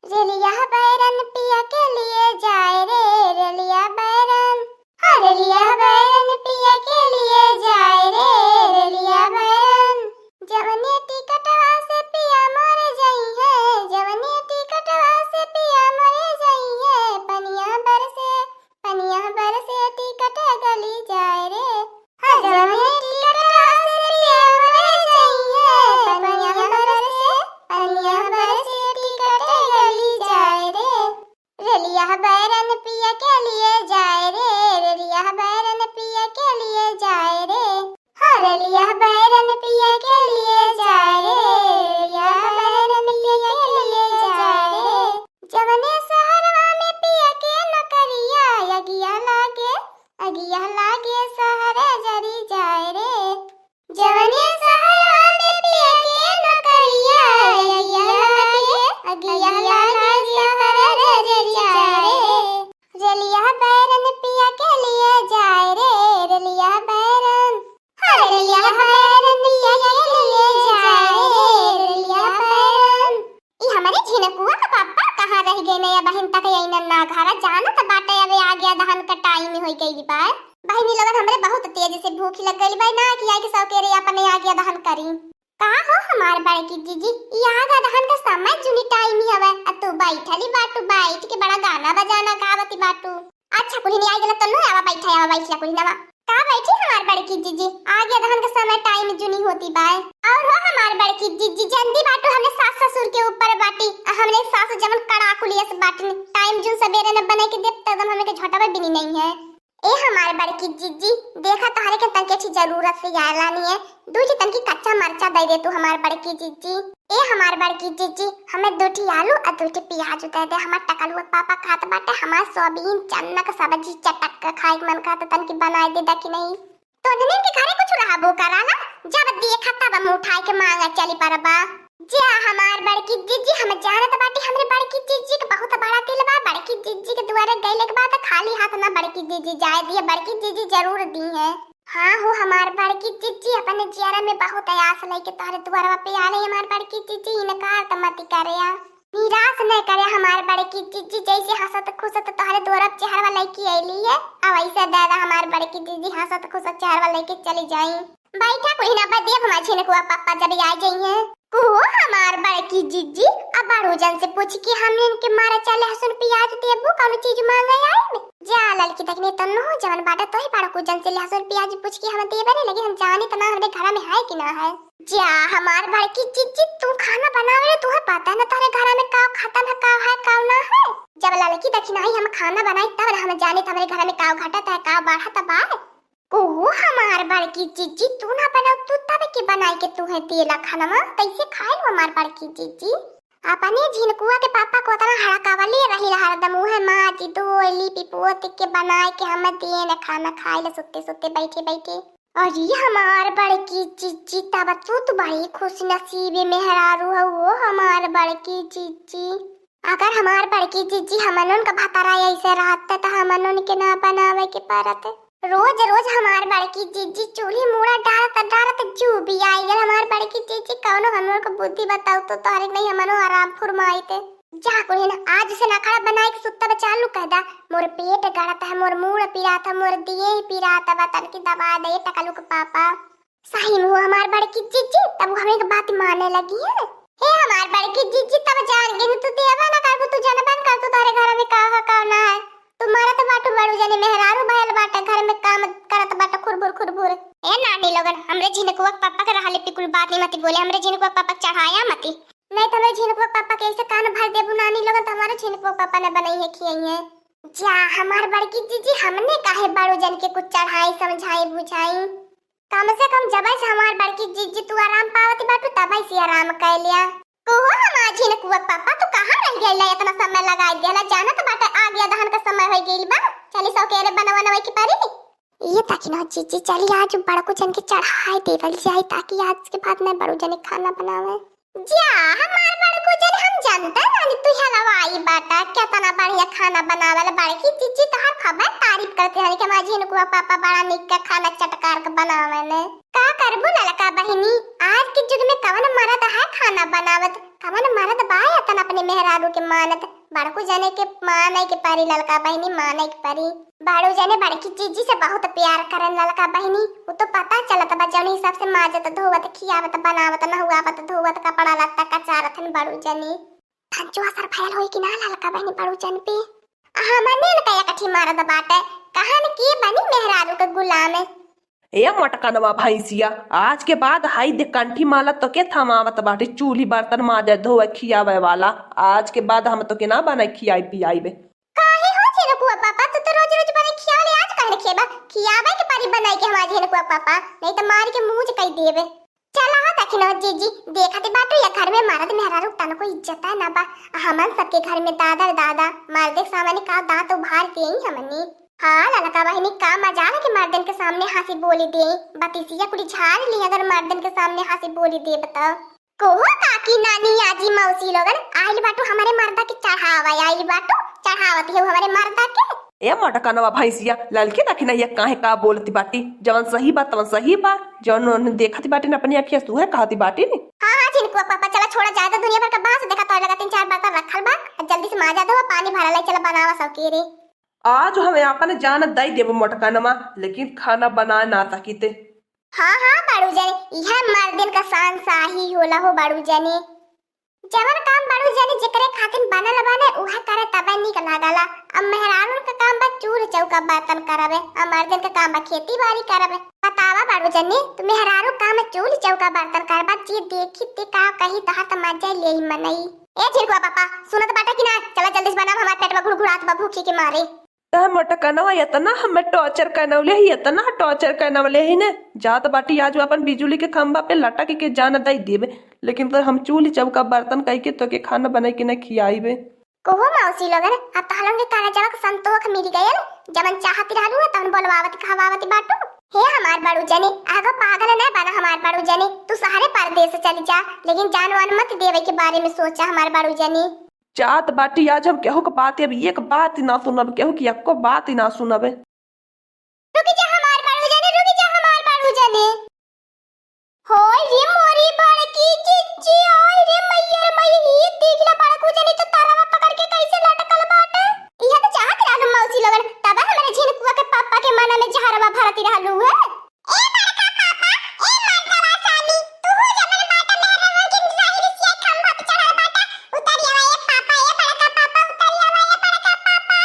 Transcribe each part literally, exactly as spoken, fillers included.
रेलिया बैरन पिया के लिए जाए रे, रेलिया बैरन। हाँ, रेलिया बैरन पिया के लिए जाए रे, रेलिया बैरन। जवने टिकटवा से पिया मोरे जइहे, जवने टिकटवा से पिया मोरे जइहे, पनिया बरसे, पनिया बरसे टिकट गली जाए रे। हाँ, जवने टिकटवा से पिया मोरे जइहे, पनिया बरसे, पनिया बरसे टिकट गली जाए रे। रेलिया बैरन पिया के लिए जाए रे, रेलिया बैरन पिया के लिए जाए रे। हाँ, रेलिया बैरन पिया के लिए जाए रे, रेलिया बैरन पिया के लिए जाए रे। जवने शहरवा में पिया के नौकरिया, अगिया लागे, अगिया लागे शहर जरी जाए रे। जवने शहरवा में पिया के नौकरिया, अगिया लागे, अगिया लागे शहर जरी जाए रे। रेलिया बैरन पिया के लिए जाए रे, रेलिया बैरन। हाँ, रेलिया बैरन पिया के लिए जाए रे, रेलिया बैरन। ई हमरे झिनकुआ का पापा कहाँ रह गए न, अबहिन तक अइनन ना घरा। जानत बाटे अबे आ गया दहन का टाइम होई गइल बा। बहिनी लोगन, हमरे बहुत तेज से भूख लग गइल बा ना, कि आए के सौकेरे अपने आ गया दहन करी। का हो हमार बड़की जीजी, ई आ गया दहन का समय जुनी टाइम ही हवे, आ तू बैठली बाटू, बैठ के बड़ा गाना बजाना गावती बाटू। अच्छा, कुल्हिनी आ गेला, तन्नो आवा, बैठा, आवा, बैठला कुल्हिनवा। का बैठी हमार बड़की जीजी, आ गया दहन के समय, टाइम जुनी होती बाय। और हो हमार बड़की जीजी, जंदी बाटू हमने सास ससुर के ऊपर बाटी, आ हमने सास जमन कड़ा कुलियस बाटिन, टाइम जुन सबेरे न बने के देब, त एकदम हमने के झोटवा बिनी नहीं है। ए हमार बड़की जीजी, देखा तोहरे के तनके ठी जरूरत से आयला नहीं है, दू ठी तनकी कच्चा मरचा दे दे तू हमार बड़की जीजी। ए हमार बड़की जीजी, हमें दू ठी आलू और दू ठी प्याज दे दे। हमार टकलुआ पापा कहत बाटे, हमार सोयाबीन चन्नक सब्जी चटक के खाए के मन कहत, तनकी बनाए दे दा कि नहीं? तो इन्हन के घरे कुछ रहबो कराला, जब देखा तब हम उठाए के मांगा चली परबा। जा हमार बड़की जीजी, हम जानत बाटी हमरे बड़की जीजी के बहुत बड़ा दिल बा। बड़की जीजी के दुआरे गइले के बाद खाली हाथ ना बड़की जीजी जाए दिए, बड़की जीजी जरूर दी है। हाँ हो हमार बड़की जीजी, अपने जियरा में बहुत आस लेके तोहरे दुआरवा पे आले हमार बड़की जीजी, इनकार त मती करे आ, निराश न करे हमार बड़की जीजी। जैसे हंसत खुसत तोहरे दुआरवा चेहरवा लेके अइली है, आ वैसे दादा हमार बड़की जीजी हंसत खुसत चेहरवा लेके चली जाई। बैठा कोई ना, बदिया हमार झिनकुआ पापा जब आ जाई है। को हमार बड़की जीजी, अब बड़ू जन से पूछ के हम इनके मारा चले हसुन प्याज देबू, कौन चीज मांगे आई में? जा ललकी तकने तन्नो जवन बाटा तोही बड़कू जन से लहसुन प्याज पूछ के हम देबे रे, लेकिन हम जानी त ना हमरे घर में है कि ना है। जा हमार बड़की जीजी, तू खाना बनावे रे, तुहे पता है ना तोहरे घर में का खत्म है, का है, का ना है। जब ललकी देखी नाही हम खाना बनाई तब हम जानी त हमरे घर में का घटत है, का बढ़त बा। ओहो हमार बड़की जीजी, तू ना बनाऊ, तू तब के बनाई के तू है देला खानवा, कैसे खाए हमार बड़की जीजी? अपने झिनकुआ के पापा को उतना हड़कावले रही हरदम, उहे माँ जी धोए लीपी पोत के बनाए के हम देन खाना खाए ले सुते सुते बैठे बैठे। और ये हमार बड़की जीजी, तब तू तो बड़ी खुश नसीबे मेहरारू हो, वो हमार बड़की जीजी। अगर हमार बड़की जीजी हमनन का भतारा ऐसे रहत त हमनन के ना बनावे के पड़त। रोज रोज हमार बड़की जीजी चूल्ही मूड़ा डारत डारत जू भी आई गल। हमार बड़की जीजी कौनो हमनन को बुद्धि बताऊ तो तोहरे नहीं हमनो आराम फुरमाइत। जा कोई ना, आज से ना खड़ा बनाए के सुत्ता बचा लू कह दा। मोर पेट गड़त है, मोर मूड़ पिरात है, मोर दिए ही पिरात है, बतन की दबा दे टकलू के पापा। सही में हो हमार बड़की जीजी, तब वो हमें के बात माने लगी है। हे हमार बड़की जीजी, तब जान गई तू देवा ना करबू, तू जनबा न करबू तोरे घर में का है का ना है। तू मरत बाटू बड़ू जने मेहरारू भयल बाटे, घर में काम करत बाटे खुरबुर खुरबुर। ए नानी लोगन, हमरे झिनकुआ के पापा के रहले पे कुल बात नहीं मती बोले, हमरे झिनकुआ के पापा के चढ़ाया मती। नहीं तो हमरे झिनकुआ के पापा के ऐसे कान भर देबू नानी लोगन, तो हमारे झिनकुआ के पापा ने बनाई है खियाई है। जा हमार बड़की जीजी, हमने काहे बड़ू जन के कुछ चढ़ाई समझाई बुझाई। कम से कम जबै से हमार बड़की जीजी तू आराम पावत बाटू, तबै से आराम कर लिया। कोहो हमार झिनकुआ पापा, तू कहाँ रह गइला? इतना समय लगाई दिया, जानत बाटे आ गया दहन का समय हो गइल बा। चली सौकेरे बनवा नवे की परी। ये ताकि ना जीजी, चली आज बड़को जन के चढ़ाई देवल जाए, ताकि आज के बाद में बड़ू जने खाना बनावे। जा हमार बड़को जन, हम जानता नानी तू हलवाई बाटा, कितना बढ़िया खाना बनावल। बड़की जीजी तोहार खबर तारीफ करते हन कि हमार झिनकुआ पापा बड़ा निक का खाना चटकार के बनावे ने। का करबू ललका बहिनी, आज के युग में कवन मरद है खाना बनावत? कवन मरद बा एतन अपने मेहरारू के मानत? बड़कू जने के माने के परी ललका बहिनी, माने के परी। बड़ू जने बड़की जीजी से बहुत प्यार करन ललका बहिनी, उ तो पता चलत बा जौन हिसाब से माजत धोवत खियावत बनावत नहुआवत धोवत कपड़ा लत्ता कचारत हन बड़ू जने। फंचुआ सर फैल होई कि ना ललका बहिनी बड़ू जन पे? हमने न कया कठी मारत बाटे, कहन की बनी मेहरारू के गुलाम। ए मोटकनवा भैंसिया, आज के बाद हाई दे कंठी माला तोके थमावत बाटे, चूल्ही बर्तन माजे धोवे खियावे वाला। आज के बाद हम तोके ना बनाई खियाई पियाई बे। काहे हो झिनकुआ पापा, तू तो रोज रोज बनाई खियावले, आज काहे न खियाबा? खियाबे के परी बनाई के हमार झिनकुआ पापा, नहीं तो मार के मूंज कई देबे। चला हो दखिनो जीजी, देखत बाटू या घर में मर्द मेहरारू तनको इज्जत है ना बा। हमन सबके घर में दादा दादा मर्दे के सामने का दांत उभार देई हमनी। हाँ ललका बहिनी, का मजाल के मर्दन के सामने हंसी बोली देई, बतिसिया कुली झाड़ ली अगर मर्दन के सामने हंसी बोली देब त। कोहो काकी नानी आजी मौसी लोगन, आइल बाटू हमरे मर्दा के चढ़ावा, आइल बाटू चढ़ावत है हमरे मर्दा के। ए मोटकनवा भैंसिया, ललकी दखिनहिया काहे का बोलती बाटी? जवन सही बा तवन सही बा, जवन उन्हें देखती बाटी न अपनी अखिया से उहे कहती बाटी न। हाँ हाँ झिनकुआ पापा, चला छोड़ा जाए तो दुनिया भर का बांस देखा तो लगा तीन चार बर्तन रखल बा, जल्दी से माजा धो, पानी भरल है, चला बनावा सब के रे। आज हमें आपन जान दई देबो मोटकनवा, लेकिन खाना बनाए ना सकिते। हाँ हाँ बड़ू जने, यह मर्दन का शान शाही होला हो बड़ू जने। जवन काम बड़ू जने जेकरे खातिर बनल बने, उहे करे तबे नीक लागला। अब मेहरारून के काम बा चूल्ह चौका बर्तन करबे, अब मर्दन के काम बा खेती बाड़ी करबे। बतावा बड़ू जने, तू मेहरारू काम चूल्ह चौका बर्तन करबा, जे देखी ते का कही, तहार त मजा लेई मनई। ए झिनकुआ पापा, सुनत बाटा कि ना? चला जल्दी से बनावा, हमार पेटवा घुड़घुड़ात बा भूखी के मारे। तह मोटकनवा एतना हमें टॉर्चर करनवले ही, एतना टॉर्चर करनवले ही ने। जात बाटी आज अपन बिजुली के खंभा पे लटक के जान दई देबे, लेकिन तो हम चूल्ही चौका बर्तन कई के तोके खाना बनाई के न खियाइबे। कोहो मौसी लोगन, अब तहलों के काना जलक संतोख मिल गयल, जमन चाहती रहलू है तमन बोलवावत कहवावत बाटू। हे हमार बड़ू जने, आगो पागल न बना हमार बड़ू जने, तू सहरे परदेस चली जा, लेकिन जान वान मत देवे के बारे में सोचा हमार बड़ू जने। जात बाटी आज हम केहू के बात, अब एक बात ना सुनब, केहू की एको बात ही ना सुनब। रुकी जा हमार बड़ू जने, रुकी जा हमार बड़ू जने। होय रे मोरी बड़की जिज्जी, ओय रे मैया रे मैया, ई देखला बड़कू जने तो तरवा पकड़ के कैसे लटकल बाटे। इहे तो चाहत रहलू मौसी लोगन, तब हमरे झिनकुआ के पापा के मना में जहरवा भरती रहलू है। ए बड़का पापा, ए मर्दवा सामी, तू जमन बाटा मेहरवा के लाही रिसिया खंभा पे चढ़ल बाटा, उतरी आवा ए पापा, ए बड़का पापा, उतरी आवा ए बड़का पापा।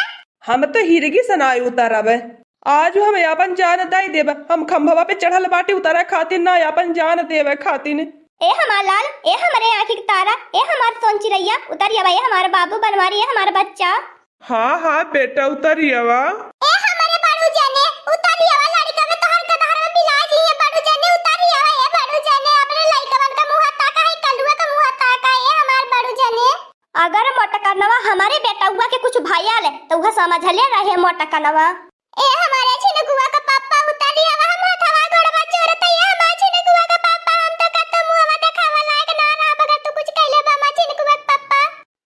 हम तो हिरगी से ना उतरबे। आज हम आपन जान दई देब। हम खंभवा पे चढ़ल बाटी उतरे खातिर ना, आपन जान देवे खातिर। ए हमार लाल, ए हमरे आँखी के तारा, ए हमार सोन चिरैया, उतरी आवा, ए हमार बाबू बनवारी, ए हमार बच्चा। हाँ, हाँ, बेटा, उतरी आवा। ए हमरे बड़ू जने, उतरी आवा, लड़का में तोहर गदहर में पिला जी, ए बड़ू जने, उतरी आवा, ए बड़ू जने, अपने लइकवन का मुँह ताका है, कलुआ का मुँह ताका, ए हमार बड़ू जने। अगर मोटकनवा हमरे बेटउआ के कुछ भयल, त उहे समझले रहे मोटकनवा। ए हमारे झिनकुआ का पापा, उतारी आवा, हम हथवा गोड़वा जोड़त, ए हमारे झिनकुआ का पापा, हम तो कत्तो मुहवा देखावा लायक ना रहब, अगर तू कुछ कइले बा, हमारे झिनकुआ का पापा।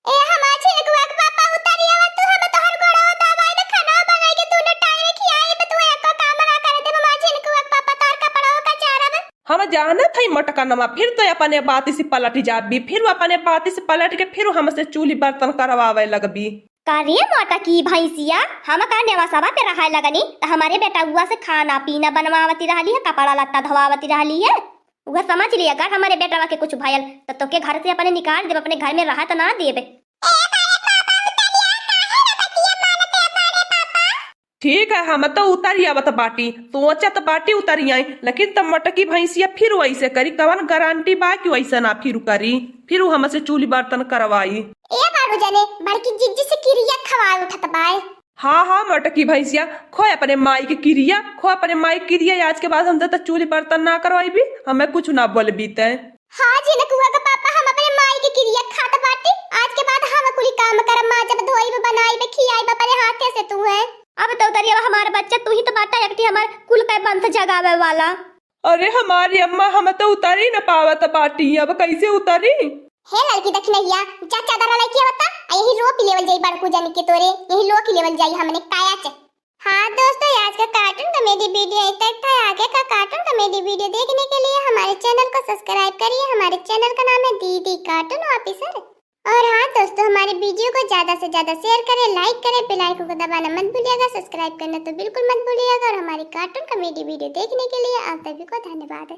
ए हमारे झिनकुआ का पापा, उतारी आवा, तू हम तोहर गोड़वा दबाई, खाना बनाई के तू न टाइम खियाई, तू एको काम ना करे देब, हमारे झिनकुआ का पापा, तोहर कपड़वा का चारब। हम जानत हई मोटकनवा, फिर तो अपने बात से पलट जाबी, फिर अपने बात से पलट के फिर हमसे चूल्ही बर्तन करवावे लगबी। का रे मोटकी भैंसिया, हम का नेवासवा पे रहे लगनी, त हमरे बेटउआ से खाना पीना बनवावती रहली है, कपड़ा लत्ता धोवावती रहली है। उहे समझ लिया, अगर हमरे बेटवा के कुछ भयल, त तोके घर से अपने निकाल देब, अपने घर में रहत ना देब। ठीक है, हम तो उतरी आवत बाटी, सोचत बाटी उतरी आई, लेकिन तब मोटकी भैंसिया फिर वैसे करी, कवन गारंटी बा कि वैसे ना फिर करी, फिर उ हमसे चूल्ही बर्तन करवाई। ए बड़ू जने, बड़की जिज्जी से किरिया खवाए उठत बाय। हाँ, हाँ, मोटकी भैंसिया, खो अपने माई के किरिया, खो अपने माई के किरिया, आज के बाद हम तो चूल्ही बर्तन ना करवाई भी, हमें कुछ ना बोलबी तै। हाँ, झिनकुआ के पापा, हम अपने माई के किरिया खात बाटी। आज के बाद हम कुली काम करब, माजब, धोइब, बनाइब, खियाइब अपने हाथे से तू है। अब तो उतरी आवा हमार बच्चा, तू ही तो बाटा एकठी हमार कुल के वंश जगावे वाला। अरे हमारी अम्मा, हम तो उतरी न पावत बाटी, अब कैसे उतरी? हे लड़की दखिनहिया, जा चादर लइके आवता, आ यही रोपी लेवल जाई बड़कू जन के तोरे, यही रोपी लेवल जाई हमने काया चे। हाँ दोस्तों, आज का कार्टून कॉमेडी वीडियो यहीं तक था। आगे का कार्टून कॉमेडी वीडियो देखने के लिए हमारे चैनल को सब्सक्राइब करिए। हमारे चैनल का नाम है दीदी कार्टून ऑफिसर। और हाँ दोस्तों, हमारे वीडियो को ज्यादा से ज्यादा शेयर करें, लाइक करें, बेल आइकन को दबाना मत भूलिएगा, सब्सक्राइब करना तो बिल्कुल मत भूलिएगा। और हमारी कार्टून कॉमेडी वीडियो देखने के लिए आप सभी को धन्यवाद।